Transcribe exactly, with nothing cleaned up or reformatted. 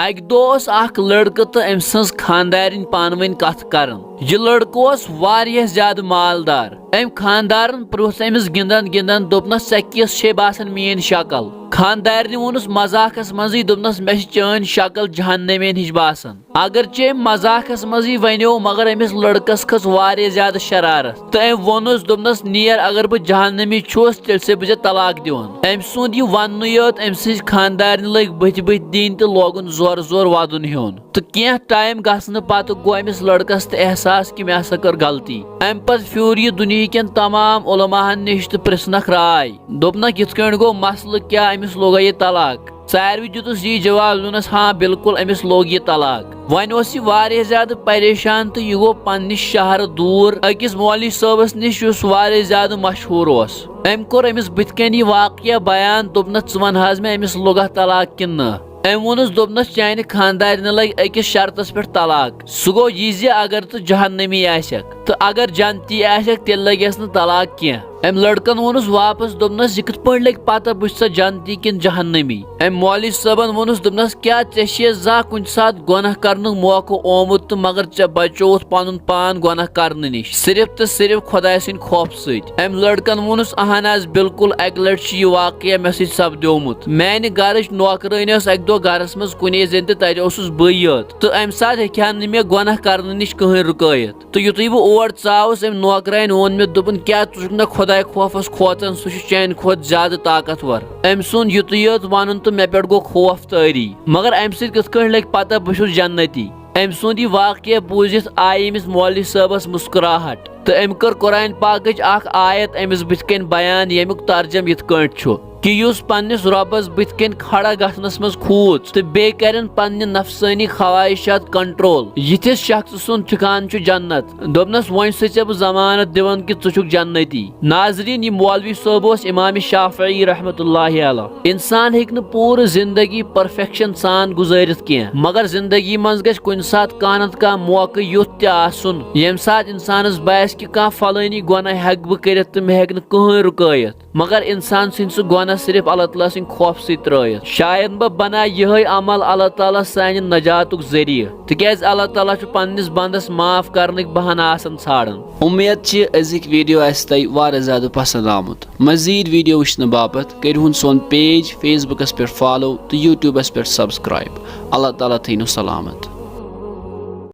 اکہِ دۄہ اوس اکھ لڑکہٕ تہٕ أمۍ سٕنٛز خانٛدارِنۍ پانہٕ ؤنۍ کتھ کران۔ یہِ لڑکہٕ اوس واریاہ زیادٕ مالدار۔ أمۍ خانٛدارن پرُژھ أمِس گِنٛدان گِنٛدان، دوٚپنس، "ژےٚ کِژھ چھے باسان میٲنۍ شکل؟" خانٛدارنہِ ووٚنُس مذاقس منٛزٕے، دوٚپنس، "مےٚ چھِ چٲنۍ شکل جہنمین ہِش باسان۔" اگرچہِ أمۍ مذاقس منٛزٕے ونیو، مگر أمِس لڑکس کھٔژ واریاہ زیادٕ شرارت تہٕ أمۍ ووٚنُس، دوٚپنس، "نیر، اگر بہٕ جہنمی چھُس، تیٚلہِ چھُسے بہٕ ژےٚ طلاق دِوان۔" أمۍ سُنٛد یہِ وننُے یوت أمۍ سٕنٛزِ خانٛدارنہِ لٔگۍ بٕتھِ بٕتھِ دِنۍ تہٕ لوگُن زورٕ زورٕ ودُن ہیوٚن۔ تہٕ کینٛہہ ٹایم گژھنہٕ پتہٕ گوٚو أمِس لڑکس تہِ احساس کہِ مےٚ ہسا کٔر غلطی۔ امہِ پتہٕ پھیوٗر یہِ دُنیہکٮ۪ن تمام علماہن نِش تہٕ پرژھنکھ راے۔ دوٚپنکھ، "یِتھ کٔنۍ گوٚو مسلہٕ کیٛاہ؟ أمِس لوگا یہِ طلاق؟" ساروی دیُتُس یی جواب، دوٚپنس، "ہاں، بالکل، أمِس لوگ یہِ طلاق۔" وۄنۍ اوس یہِ واریاہ زیادٕ پریشان تہٕ یہِ گوٚو پننہِ شہرٕ دوٗر أکِس مولوی صٲبس نِش، یُس واریاہ زیادٕ مشہوٗر اوس۔ أمۍ کوٚر أمِس بٕتھِ کنۍ یہِ واقعہ بیان، دوٚپنس، "ژٕ ون حظ مےٚ، أمِس لوگا طلاق کِنہٕ نہٕ؟" أمۍ ووٚنُس، دوٚپنس، "چانہِ خانٛدارنہِ لگہِ أکِس شرطس پٮ۪ٹھ طلاق، سُہ گوٚو یہِ زِ اگر ژٕ جہنمی آسکھ، تہٕ اگر جنتی آسکھ، تیٚلہِ لگٮ۪س نہٕ طلاق کینٛہہ۔" أمۍ لڑکن ووٚنُس واپس، دوٚپنس، "یہِ کِتھ پٲٹھۍ لگہِ پتہ بہٕ چھُسا جنتی کِنہٕ جہنمی؟" أمۍ مولوی صٲبن ووٚنُس، دوٚپنس، "کیٛاہ ژےٚ چھے زانٛہہ کُنہِ ساتہٕ گۄناہ کرنُک موقعہٕ آمُت تہٕ مگر ژےٚ بچووُتھ پنُن پان گۄناہ کرنہٕ نِش، صرف تہٕ صرف خۄداے سٕنٛدِ خوفہٕ سۭتۍ؟" أمۍ لڑکن ووٚنُس، "اہن حظ، بالکل، اکہِ لٹہِ چھُ یہِ واقعہ مےٚ سۭتۍ سپدیومُت۔ میانہِ گرٕچ نوکرٲنۍ ٲس اکہِ دۄہ گرس منٛز کُنے زٔنۍ تہٕ تتہِ اوسُس بٕے یوت، تہٕ امہِ ساتہٕ ہیٚکہِ ہا نہٕ مےٚ گۄناہ کرنہٕ نِش کٕہٕنۍ رُکٲیِتھ۔ تہٕ یُتھُے بہٕ اور ژاوُس، أمۍ نوکرانہِ ووٚن مےٚ، دوٚپُن، 'کیٛاہ ژٕ چھُکھ نہ خۄداے خوفس کھوژان؟ سُہ چھُ چانہِ کھۄتہٕ زیادٕ طاقتور.'" أمۍ سُنٛد یُتُے یوت ونُن تہٕ مےٚ پٮ۪ٹھ گوٚو خوف طٲری۔ مگر امہِ سۭتۍ کِتھ کٔنۍ لگہِ پتہ بہٕ چھُس جنتی؟ أمۍ سُنٛد یہِ واقعہ بوٗزِتھ آیہِ أمِس مولوی صٲبس مسکراہٹ تہٕ أمۍ کٔر قرآن پاکٕچ اکھ آیت أمِس بٕتھِ کنۍ بیان، ییٚمیُک ترجمہٕ یِتھ کٲٹھۍ چھُ کہِ یُس پننِس رۄبس بٕتھِ کنۍ کھڑا گژھنس منٛز کھوٗژ تہٕ بیٚیہِ کرن پننہِ نفسٲنی خواہشات کنٹرول، یِتھِس شخص سُنٛد ٹھکان چھُ جنت۔ دوٚپنس، "وۄنۍ چھُسے ژےٚ بہٕ ضمانت دِوان کہِ ژٕ چھُکھ جنتی۔" ناظرین، یہِ مولوی صٲب اوس امام شافعی رحمتہ اللہ علیہ۔ انسان ہیٚکہِ نہٕ پوٗرٕ زندگی پرفیکشن سان گُزٲرِتھ کینٛہہ، مگر زندگی منٛز گژھِ کُنہِ ساتہٕ کانٛہہ نتہٕ کانٛہہ موقعہٕ یُتھ تہِ آسُن، ییٚمہِ ساتہٕ انسانس باسہِ کہِ کانٛہہ فلٲنی گۄناہ ہیٚکہٕ بہٕ کٔرِتھ تہٕ مےٚ ہیٚکہِ نہٕ کٕہٕنۍ رُکٲیِتھ۔ مگر انسان ژھٕنہِ سُہ گۄناہ صرف اللہ تعالیٰ سٕنٛدِ خوفہٕ سۭتۍ ترٲیِتھ۔ شاید بہٕ بناو یِہوٚے عمل اللہ تعالیٰ سانہِ نجاتُک ذٔریعہٕ، تِکیازِ اللہ تعالیٰ چھُ پننِس بندس معاف کرنٕکۍ بہانہٕ آسان ژھانڈان۔ امید چھِ أزِکۍ ویڈیو آسہِ تۄہہِ واریاہ زیادٕ پسند آمُت۔ مزید ویڈیو وٕچھنہٕ باپتھ کٔرِو ہُن سون پیج فیس بُکس پٮ۪ٹھ فالو تہٕ یوٗٹیوٗبس پٮ۪ٹھ سبسکرائب۔ اللہ تعالیٰ تھٲینو سلامت۔